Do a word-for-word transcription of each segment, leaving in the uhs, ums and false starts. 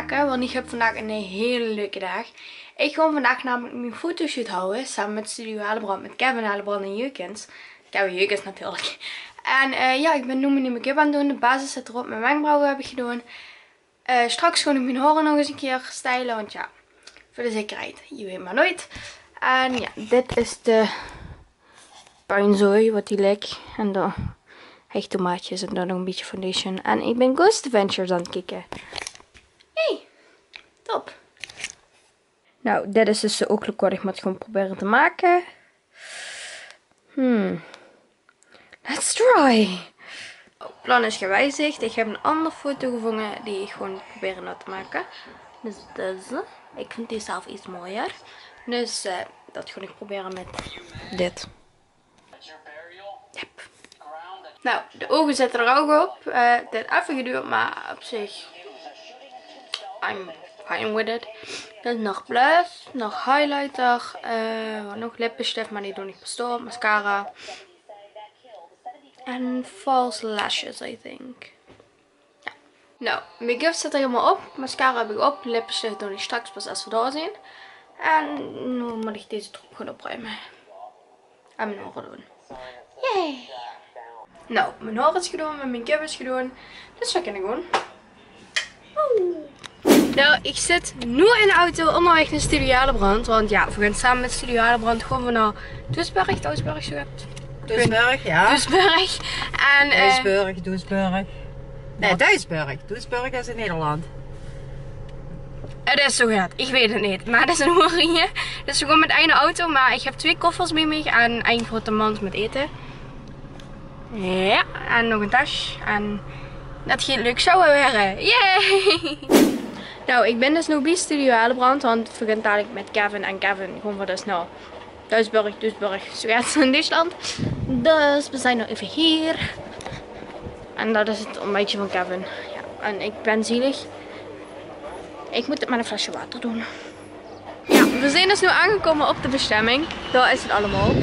Oké, want ich höb vandaag ein hele leuke daag. Ich gaon vandaag namelik mien fotoshoot hawwe, same mit Studio Hellebrand, mit Kevin Hellebrand en Jukens. Kevin Jukens natuurlik. En, eh, jao, ich bin noe mien make-up aan 't doon. De basis zit d'rop, mien wenkbrauwe höb ich gedoon. Eh, straks gaon ich mien haore nog ins ein kier stylen, want jao, veur de zekerheid, je weit mer noeit. En jao, dit is de puinzooi wat hie ligk. En dao höb ich tomaatjes en dan nog ein bietje foundation. En ich bin Ghost Adventures aan 't kieke. Hey, top. Nou, dit is dus de ooglook wat ich mót gaon probere te make. Hmm. Let's try. Oh, plan is gewijzigd. Ich höb ein anger foto gevónje die ich gaon probere nao te make. Dus deze. Ich vinj die zelf get sjoener. Dus, eh, det gaon ich probere mit dit. Yep. Nou, de ouge zitte d'r ouch op. Eh, 't haet effe gedoerd, mer op zich, I'm fine with it. Dan nog blush, nog highlighter, eh, wat nog? Lippestift, mer die doon ich pas dao. Mascara. En false lashes, I think. Jao. Nou, make-up zit d'r hielemaol op. Mascara höb ich op. Lippestift doon ich straks pas es v'r dao zeen. En noe mót ich deze troep gaon opruime. En mien haore doon. Yay! Nou, mien haor is gedoon, mien make-up is gedoon. Dus v'r kinne gaon. Woe! Nou, ich zit noe in de auto óngerwaeg nao Studio Hellebrand. Want jao, v'r gaon same mit Studio Hellebrand gaon v'r nao Doesburg, Doesburg, zoe get. Doesburg, jao. Doesburg. En, eh, Duisburg, Doesburg. Nae, Duisburg. Doesburg is in Nederland. 't Is zoe get. Ich weit 't neet. Mer 't is ein hoer rieje. Dus v'r gaon mit eine auto, mer ich höb twee koffers bie mich en ein groete mand mit ete. Jao, en nog ein tas. En det geit leuk sjouwe waere. Yay! Nou, ich bin dus noe bie Studio Hellebrand, want v'r gaon dalik mit Kevin en Kevin gaon v'r dus nao Duisburg, Duisburg, zoe get in Duitsland. Dus v'r zeen noe effe hie. En det is 't ontbijtje van Kevin. Jao, en ich bin zielig. Ich mót 't mit ein flesje water doon. Jao, v'r zeen dus noe aangekómme op de bestemming. Dao is 't allemaol.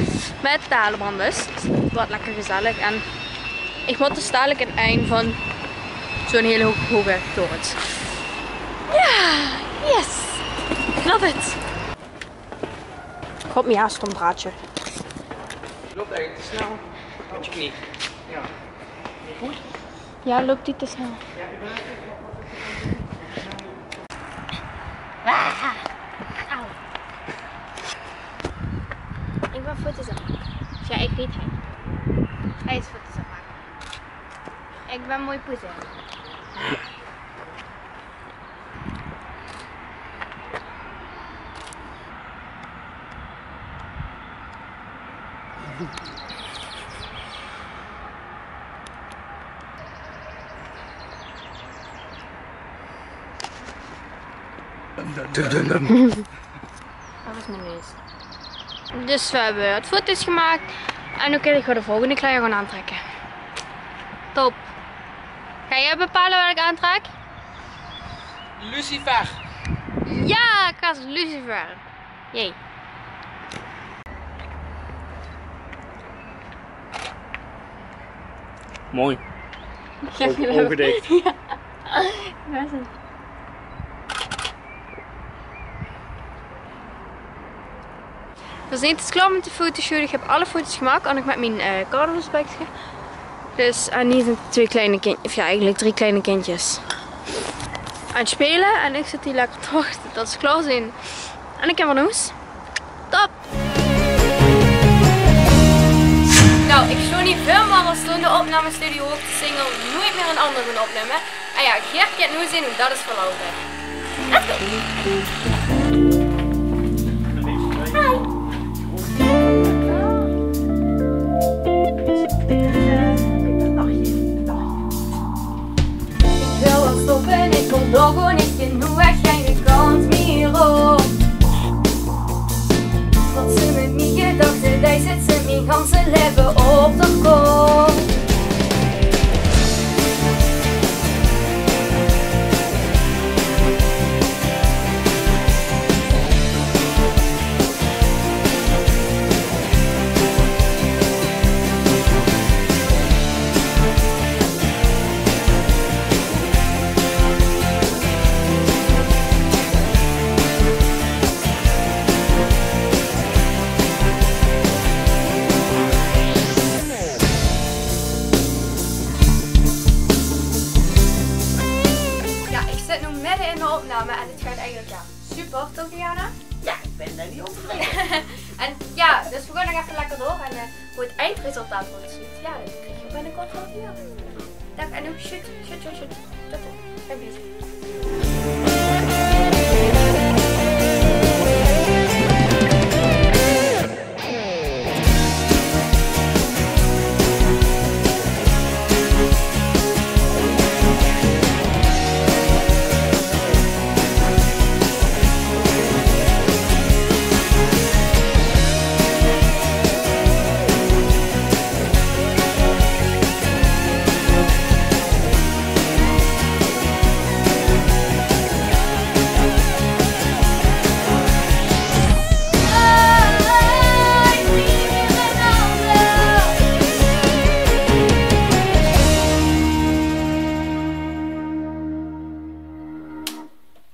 Mit de Hellebrandbus. Waert lekker gezellig. En ich mót dus dalik in ein van zoe'n hiel hoeg, hoege torens. Jao, yes. Love it. God, mien haor stóng draadje. Loopt eigenlijk te snel. Met je knie. Ja. Niet goed? Ja, loopt die te snel? Ja, ik ben even... Ah, auw. Ik ben foto's aan het maken. Ja, ik niet hij. Hij is foto's aan het maken. Ik ben mooi poes aan het maken. Dat was mijn neus. Dus we hebben wat foto's gemaakt. En dan kan ik gewoon de volgende kleier gaan aantrekken. Top. Ga jij bepalen wat ik aantrek? Lucifer. Ja, ik ga als Lucifer. Jee. Mooi. Ja, ogen dicht. Ja. Waar is het? We zeen dus klaor mit de fotoshoot. Ich höb alle foto's gemaak, ouch nog mit mien, eh, carnavalsbekske. Dus, en hie zeen twee kleine kind-, of jao, eigelik drie kleine kindjes aan 't speule. En ich zit hie lekker te wachte tot ze klaor zeen. En ich kin weer nao hoes. Top! Nou, ich stoon hie väöl mama's in de opnamestudio op de single, noeit mier ein anger gaon opnumme. En jao, geer kint noe zeen wie det is verloupe. Let's go! Hi! Ich wil waal stoppe, ich kóm dao gewoen neet genoeg, geine kans mier op. Wat ze mit mien gedachte deit, zit ze mien ganse laeve op de kop. Nou, maar het gaat eigenlijk, ja, super, toch, Diana? Ja, ik ben daar niet ontevreden. En ja, dus we gaan nog even lekker door. En eh, hoe het eindresultaat wordt, ja, dat krijg je binnenkort wel weer. Dag, en nu shoot, shoot, shoot, shoot. Tot dan. Fijn bezig.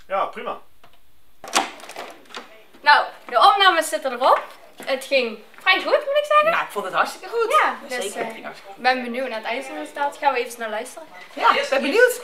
Ja, prima. Nou, de opnames zitten erop. Het ging vrij goed, moet ik zeggen. Nou, ik vond het hartstikke goed. Ja, dus, zeker, eh, ik ben benieuwd naar het eindresultaat. Gaan we even snel luisteren. Ja, ik ben benieuwd.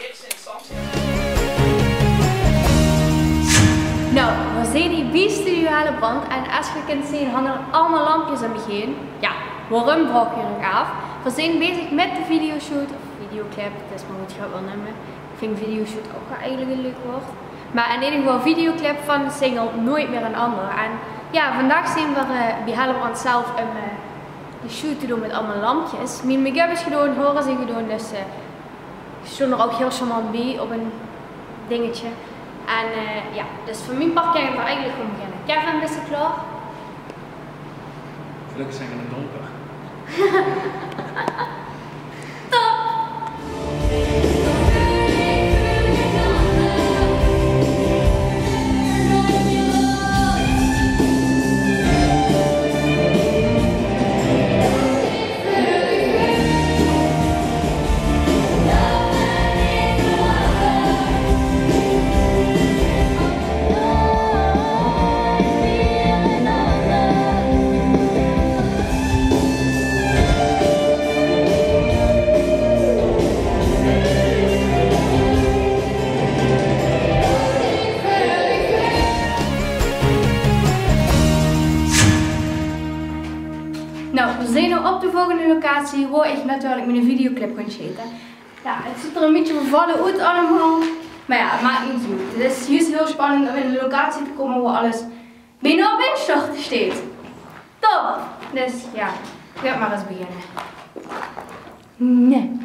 Nou, we zien hier bij Studio Hellebrand en als je kunt zien hangen er allemaal lampjes om me heen. Ja, waarom, vraag je nog af. We zijn bezig met de videoshoot, of videoclip, het is maar hoe je het wil nemen. Ik vind videoshoot ook wel eigenlijk een leuk woord. Maar in ieder geval videoclip van de single Nooit meer een ander. En ja, vandaag zien we eh, bij Hellebrand zelf een eh, de shoot te doen met allemaal lampjes. Mijn make-up is gedaan, haren zijn gedaan, dus eh, ik stond er ook heel charmant bij op een dingetje. En eh, ja, dus van mijn part kan ik er eigenlijk gewoon beginnen. Kevin, bist du klaar? Gelukkig zijn we in het donker. Top! Nou, we zijn nu op de volgende locatie, waar ik natuurlijk mijn videoclip ga schieten. Ja, het ziet er een beetje vervallen uit allemaal. Maar ja, het maakt niet uit. Het is juist heel spannend om in een locatie te komen waar alles bijna op instorten staat. Top! Dus ja, laat maar eens beginnen. Nee.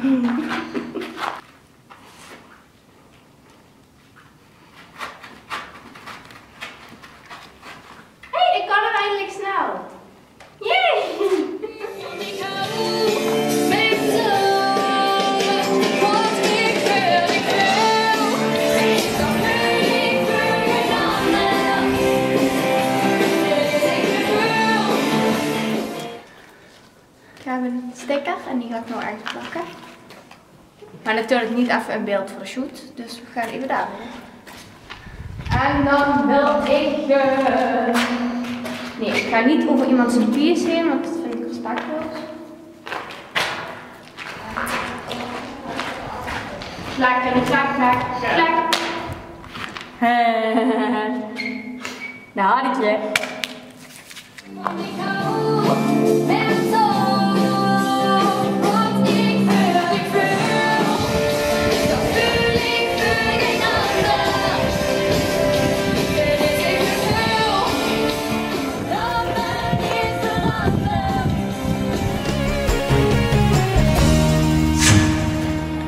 Hey, ik kan het eindelijk snel. Yay! Ik heb een sticker en die ga ik nou ergens plakken. Maar natuurlijk niet even in beeld voor de shoot, dus we gaan even daar. En dan wil ik, eh, nee, ik ga niet over iemand zijn pies heen, want dat vind ik respectloos. Plak, plak, plak, plak. Daar had ik je.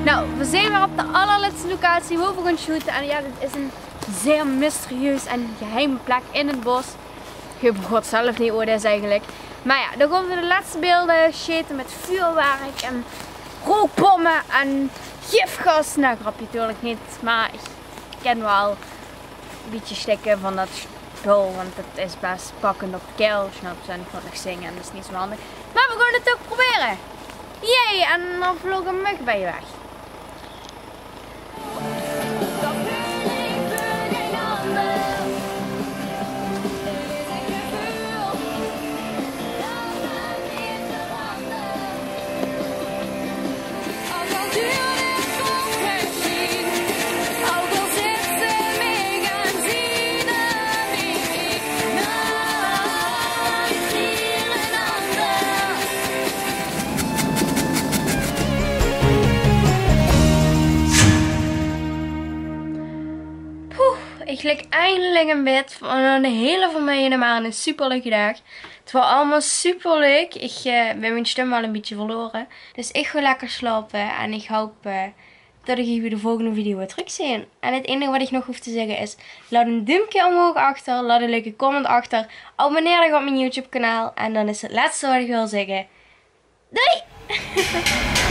Nou, we zijn weer op de allerlaatste locatie waar we gaan shooten. En ja, dit is een zeer mysterieus en geheime plek in het bos. Ik weet god zelf niet wat het is eigenlijk. Maar ja, dan gaan we de laatste beelden schieten met vuurwerk en rookbommen en gifgas. Nou, grapje, natuurlijk niet. Maar ik ken wel een beetje stikken van dat spul, want het is best pakkend op de keel. Snap ze niet wat ik zing en dat is niet zo handig. Maar we gaan het toch proberen. Jee, en dan vloog een mug bij je weg. Lik eindelik in bed van 'n hele vermoeiende, maar 'n superleuke daag. 't Waor allemaol superleuk. Ich eh, bin mien stum waal 'n bietje verlore. Dus ich gaon lekker slaope en ich haop eh, det ich uch bie de volgende video weer trök zeen. En 't einige waat ich nog hoof te zègke is: laot 'n duumke omhoog achter, laot 'n leuke comment achter, abonneer uch op mien YouTube kanaal en dan is 't lètste waat ich wil zègke: doei!